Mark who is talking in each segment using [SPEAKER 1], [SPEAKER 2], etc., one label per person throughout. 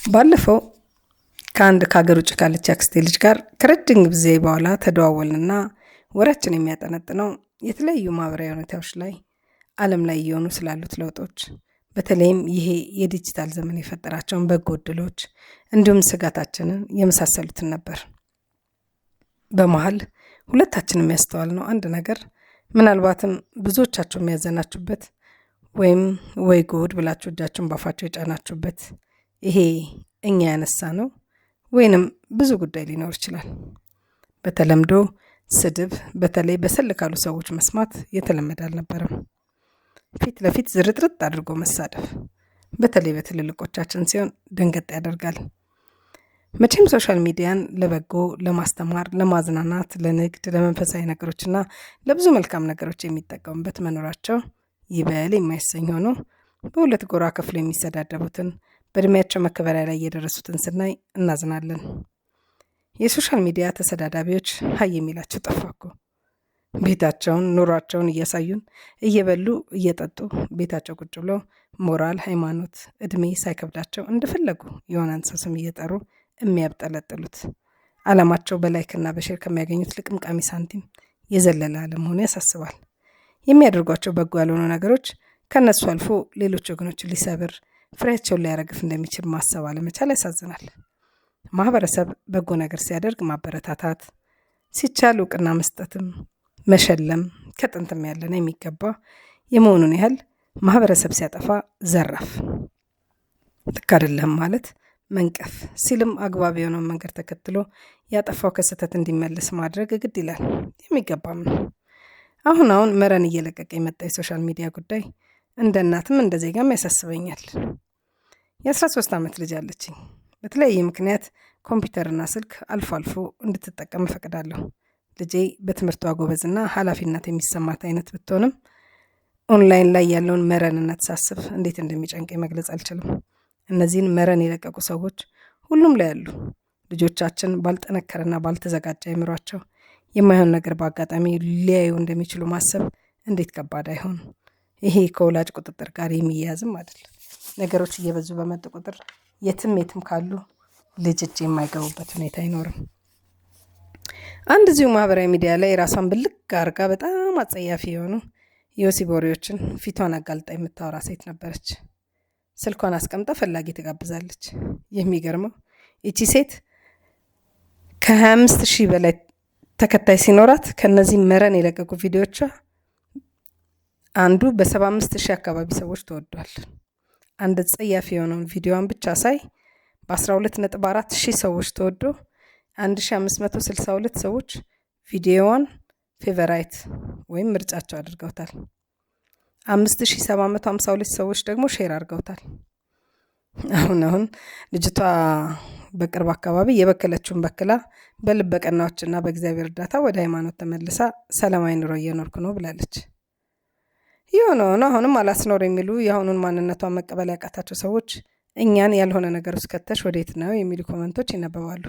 [SPEAKER 1] ባለፈው ከአንድ ከሀገር ውጭ ካለች አክስቴ ልጅ ጋር ከረጅም ጊዜ በኋላ ተደዋወልንና ወሬያችን የሚያጠነጥነው የተለያዩ ማህበራዊ ሁኔታዎች ላይ ዓለም ላይ እየሆኑ ስላሉት ለውጦች፣ በተለይም ይሄ የዲጂታል ዘመን የፈጠራቸውን በጎ እድሎች እንዲሁም ስጋታችንን የመሳሰሉትን ነበር። በመሀል ሁለታችንም ያስተዋልነው አንድ ነገር፣ ምናልባትም ብዙዎቻችሁ የሚያዘናችሁበት ወይም ወይ ጉድ ብላችሁ እጃችሁን ባፋችሁ የጫናችሁበት፣ ይሄ እኛ ያነሳ ነው ወይንም ብዙ ጉዳይ ሊኖር ይችላል። በተለምዶ ስድብ በተለይ በሰል ካሉ ሰዎች መስማት የተለመደ አልነበረም። ፊት ለፊት ዝርጥርጥ አድርጎ መሳደብ በተለይ በትልልቆቻችን ሲሆን ደንገጥ ያደርጋል። መቼም social media ን ለበጎ፣ ለማስተማር፣ ለማዝናናት፣ ለንግድ፣ ለመንፈሳዊ ነገሮችና ለብዙ መልካም ነገሮች የሚጠቀሙበት መኖራቸው ይበል የማይሰኝ ሆኖ በሁለት ጎራ ከፍሎ የሚሰዳደቡትን በእድሜያቸው መከበሪያ ላይ የደረሱትን ስናይ እናዝናለን። የ social media ተሰዳዳቢዎች ሀይ የሚላቸው ጠፋ እኮ። ቤታቸውን ኑሯቸውን እያሳዩን እየበሉ እየጠጡ ቤታቸው ቁጭ ብለው ሞራል፣ ሃይማኖት፣ እድሜ ሳይከብዳቸው እንደፈለጉ የሆነን ሰው ስም እየጠሩ የሚያብጠለጥሉት ዓላማቸው በ like ና በ share ከሚያገኙት ልቅምቃሚ ሳንቲም የዘለለ አለመሆኑ ያሳስባል። የሚያደርጓቸው በጎ ያልሆኑ ነገሮች ከእነሱ አልፎ ሌሎች ወገኖችን ሊሰብር፣ ፍሬያቸውን ሊያረግፍ እንደሚችል ማሰብ አለመቻል ያሳዝናል። ማህበረሰብ በጎ ነገር ሲያደርግ ማበረታታት፣ ሲቻል እውቅና መስጠትም መሸለም ከጥንትም ያለና የሚገባ የመሆኑን ያህል ማህበረሰብ ሲያጠፋ ዘራፍ፣ ልክ አይደለህም ማለት፣ መንቀፍ ሲልም አግባብ የሆነውን መንገድ ተከትሎ ያጠፋው ከስህተት እንዲመለስ ማድረግ ግድ ይላል፣ የሚገባም ነው። አሁን አሁን መረን እየለቀቀ የመጣ የ social media ጉዳይ እንደ እናትም እንደ ዜጋም ያሳስበኛል። የ13 ዓመት ልጅ አለችኝ። በተለያየ ምክንያት ኮምፒውተርና ስልክ አልፎ አልፎ እንድትጠቀም እፈቅዳለሁ። ልጄ በትምህርቷ ጎበዝና ኃላፊነት የሚሰማት አይነት ብትሆንም ኦንላይን ላይ ያለውን መረንነት ሳስብ እንዴት እንደሚጨንቀኝ መግለጽ አልችልም። እነዚህን መረን የለቀቁ ሰዎች ሁሉም ላይ አሉ። ልጆቻችን ባልጠነከረና ባልተዘጋጀ አይምሯቸው የማይሆን ነገር በአጋጣሚ ሊያዩ እንደሚችሉ ማሰብ እንዴት ከባድ አይሆን? ይሄ ከወላጅ ቁጥጥር ጋር የሚያያዝም አይደል። ነገሮች እየበዙ በመጡ ቁጥር የትም የትም ካሉ ልጅ እጅ የማይገቡበት ሁኔታ አይኖርም። አንድ እዚሁ ማህበራዊ ሚዲያ ላይ ራሷን ብልግ አርጋ በጣም አጸያፊ የሆኑ የወሲብ ወሬዎችን ፊቷን አጋልጣ የምታወራ ሴት ነበረች። ስልኳን አስቀምጣ ፈላጊ ትጋብዛለች። የሚገርመው ይቺ ሴት ከ25 ሺህ በላይ ተከታይ ሲኖራት ከነዚህ መረን የለቀቁ ቪዲዮቿ አንዱ በ75 ሺህ አካባቢ ሰዎች ተወዷል። አንድ ጸያፊ የሆነውን ቪዲዮዋን ብቻ ሳይ በ12.4 ሺህ ሰዎች ተወዶ 1562 ሰዎች ቪዲዮዋን favorite ወይም ምርጫቸው አድርገውታል። 5752 ሰዎች ደግሞ share አድርገውታል። አሁን አሁን ልጅቷ በቅርብ አካባቢ የበከለችውን በክላ በልበ ቀናዎችና በእግዚአብሔር እርዳታ ወደ ሃይማኖት ተመልሳ ሰላማዊ ኑሮ እየኖርኩ ነው ብላለች። የሆነ ሆኖ አሁንም አላስኖር የሚሉ፣ የአሁኑን ማንነቷን መቀበል ያቃታቸው ሰዎች እኛን ያልሆነ ነገር ውስጥ ከተሽ ወዴት ነው የሚሉ comment ኦች ይነበባሉ።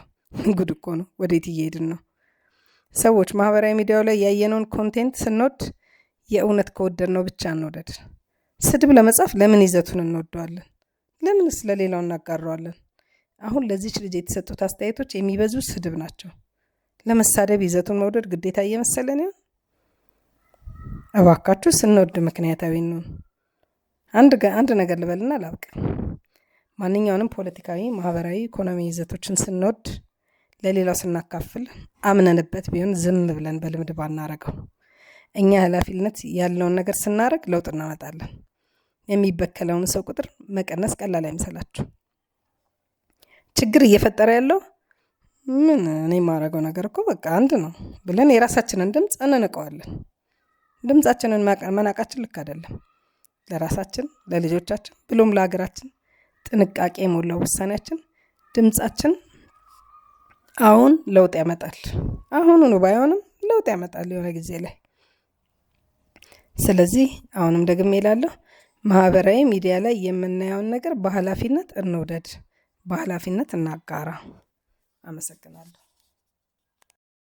[SPEAKER 1] ጉድ እኮ ነው። ወዴት እየሄድን ነው? ሰዎች ማህበራዊ ሚዲያው ላይ ያየነውን content ስንወድ የእውነት ከወደድነው ብቻ እንውደድ። ስድብ ለመጻፍ ለምን ይዘቱን እንወደዋለን? ለምንስ ለሌላው እናጋረዋለን? አሁን ለዚች ልጅ የተሰጡት አስተያየቶች የሚበዙ ስድብ ናቸው። ለመሳደብ ይዘቱን መውደድ ግዴታ እየመሰለን ይሆን? እባካችሁ ስንወድ ምክንያታዊ እንሁን። አንድ ነገር ልበልና ላብቅ። ማንኛውንም ፖለቲካዊ፣ ማህበራዊ፣ ኢኮኖሚ ይዘቶችን ስንወድ፣ ለሌላው ስናካፍል አምነንበት ቢሆን ዝም ብለን በልምድ ባናረገው። እኛ ኃላፊነት ያለውን ነገር ስናደርግ ለውጥ እናመጣለን። የሚበከለውን ሰው ቁጥር መቀነስ ቀላል አይምሰላችሁ። ችግር እየፈጠረ ያለው ምን እኔ የማደርገው ነገር እኮ በቃ አንድ ነው ብለን የራሳችንን ድምፅ እንንቀዋለን። ድምፃችንን መናቃችን ልክ አይደለም። ለራሳችን፣ ለልጆቻችን ብሎም ለሀገራችን ጥንቃቄ የሞላው ውሳኔያችን፣ ድምፃችን አሁን ለውጥ ያመጣል። አሁኑኑ ባይሆንም ለውጥ ያመጣል የሆነ ጊዜ ላይ። ስለዚህ አሁንም ደግሜ እላለሁ፣ ማህበራዊ ሚዲያ ላይ የምናየውን ነገር በኃላፊነት እንውደድ፣ በኃላፊነት እናጋራ። አመሰግናለሁ።